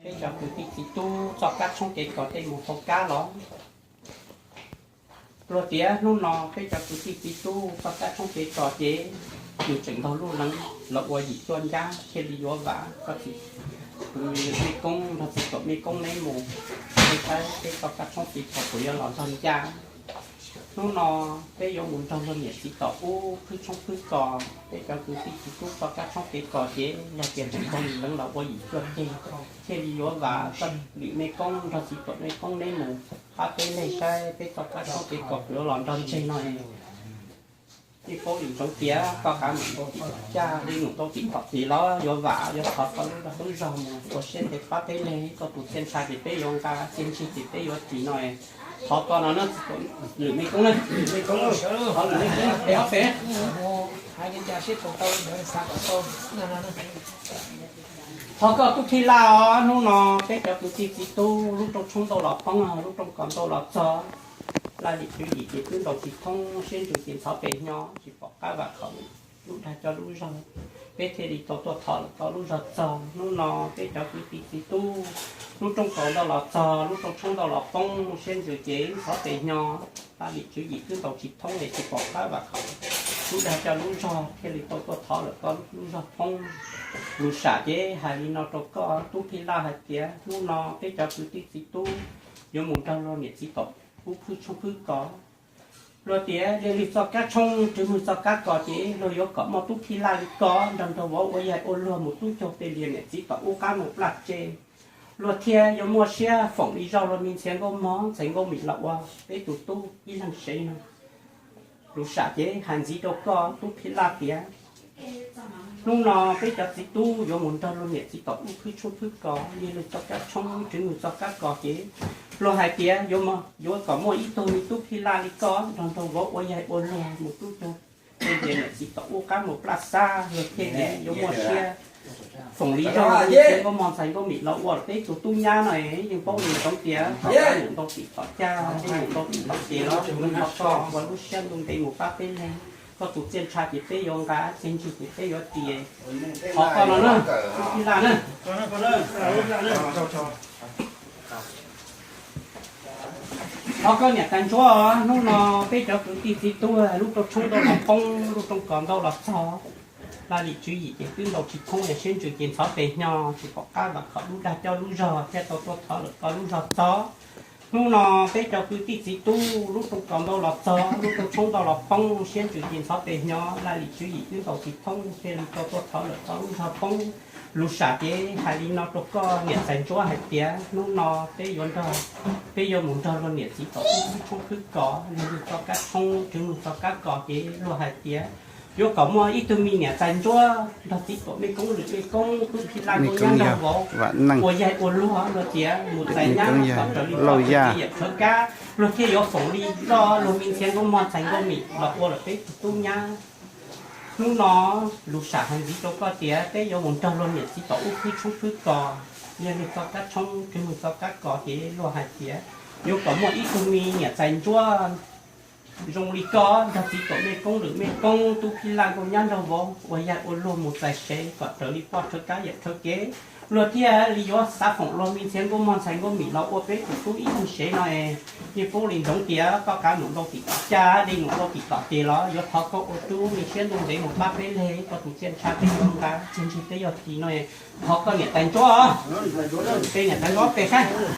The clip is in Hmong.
Peb cov kwv tij txiv tub txoj kab tshoob kev kos tej mus hauv kab los. Luag tias hnub no peb cov kwv tij txiv tub txoj kab tshoob kev kos ces nws tseem ntaug lub leev los ua yim cuaj ncab thiaj li yuav vam koj txiv, kwv mej koob nrog txiv tuam mej koob neb mus, peb saib peb txoj kab tshoob kev kos puas yuav los nrog ncaj. Hnub no peb yuav mus nrog luag niam txiv tom ub phwb tshoob phwb kos, peb cov kwv tij txiv tub txoj kab tshoob kev kos ces luag tias tseem ntaug leev los ua yim cuaj ncab thiaj li yuav vam koj lwm mej koob nrog txiv tuam mej koob neb mus, pab peb leg saib peb txoj kab tshoob kev kos puas yuav los nrog ncaj no. Ib paub li ntsoov tias koj qab mus ntaus tim tom caj, li mus ntaus tim tom tid los yuav vam yuav thov koj lub dag lub zog mus ua siab ntev pab peb leg, koj tus txiaj ntsha ces peb yuav nqa, txiaj ntsig ces peb yuav ris no. Thov koj no na, lwm mej koob na, lwm mej koob, thov lwm mej koob pem ob pem. Thov koj tub Phij Laj os, hnub no peb cov kwv tij txiv tub lub rooj tshoob ntau los poob, lub rooj kos ntau los txog, laj lim tswv yim ces twb ntaus tsis thoob, siab ntsws ces ntxhov pes hnyo, tsis pom qab vam khom lub dag coj lub zog, peb thiaj li tau tuaj thov lawm koj lub zog txog. Hnub no peb cov kwv tij txiv tub lub rooj kos ntau los txog, lub rooj tshoob ntau los poob, siab ntsws ces ntxhov pes hnyo, laj lim tswv yim twb ntaus tsis thoob es tsis pom qab vam khom lub dag coj lub zog, thiaj li tau tuaj thov lawm koj lub zog poob. Lus sam ces hais li no rau koj tub Phij Laj hais tias hnub no peb cov kwv tij txiv tub yuav mus nrog luag niam txiv tom ub phwb tshoob phwb kos. Luag tias yog lwg txoj kab tshoob rwg mwg txoj kab kos ces luag yuav kom muaj tub Phij Laj li koj nrog nraug vauv ua yaig ua luag mus tub caug pes lias niam txiv tom ub qab mus plaj tse. Luag thiaj yuav muaj siab foom li zoj luag me ntxhias nkauj mog ntxhais nkauj mim los ua peb tus tub ib leeg sev no. Lus sam ces hais ntxiv rau koj tub Phij Laj tias hnub no peb cov txiv tub yuav mus nrog luag niam txiv tom ub phwb tshoob phwb kos, yog lwg txoj kab tshoob rwg mwg txoj kab kos ces luag hais tias yuav kom muaj ib tug me tub Phij Laj li koj nrog nraug vauv ua yaig ua luag mus tub caug pes lias niam txiv tom ub qab mus plaj xab, luag thiaj li yuav muaj siab foom li zoj luag me ntxhias nkauj mog ntxhais nkauj mim los ua peb tus tub nyab no. Yeej paub li ntsoov tias thov koj mus ntaus tim tom caj, mus ntaus tim tom ces los thov koj ua lub siab ntuj ntev mus pab peb leg, koj tus txiaj ntsha ces peb yuav nqa, txiaj ntsig ces peb yuav ris. Thov koj no na, tub Phij Laj na. Thov koj niam tais ntsuab, hnub no peb cov kwv tij txiv tub lub rooj tshoob ntau los poob, lub rooj kos ntau los txog, laj lim tswv yim ces twb ntaus tsis thoob, siab ntsws ces ntxhov pes hnyo, tsis pom qab vam khom lub dag coj lub zog, thiaj tau tuaj thov lawm koj lub zog txog. Hnub no peb cov kwv tij txiv tub lub rooj kos ntau los txog, lub rooj tshoob ntau los poob, siab ntsws ces ntxhov pes hnyo, laj lim tswv yim twb ntaus tsis thoob, thiaj li tau tuaj thov lawm koj lub zog poob. Lus sam ces hais li no rau koj niam tais ntsuab hais tias hnub no peb yuav nrog, peb yuav mus nrog luag niam txiv tom ub phwb tshoob phwb kos, yog lwg txoj kab tshoob rwg mwg txoj kab kos ces luag hais tias yuav kom muaj ib tug me niam tais ntsuab nrog txiv tuam mej koob lwm mej koob tub Phij Laj nkauj nyab nraug vauv ua yaig ua luag, luag tias mus txais nyab kom raws li poj tswv kev yam tshawv kab, luag thiaj yuav foom li zoj luag me ntxhias nkauj mog ntxhais nkauj mim los ua lawm peb tus tub nyab. Hnub no lus sam hais ntxiv rau koj tias peb yuav mus nrog luag niam txiv tom ub phwb tshoob phwb kos, yog lwg txoj kab tshoob rwg mwg txoj kab kos ces luag hais tias yuav kom muaj ib tug me niam tais ntsuab zoo li koj nrog txiv tuam mej koob lwm mej koob tub Phij Laj nkauj nyab nraug vauv ua yaig ua luag mus txais sev kom raws li poj tshawv kab yawm tshawv kev, luag thiaj li yuav xav foom luag me ntxhias nkauj mog ntxhais nkauj mim los ua peb tus tub ib leeg sev no. Yeej paub li ntsoov tias koj qab mus ntaus tim tom caj, li mus ntaus tim tom ces los yuav thov koj ua rub me siab ntuj ntev mus pab peb leg, koj tus txiaj ntsha peb yuav nqa, txiaj ntsig peb yuav ris no. Thov koj niam tais ntsuab, peb niam tais ntsuab pem saib.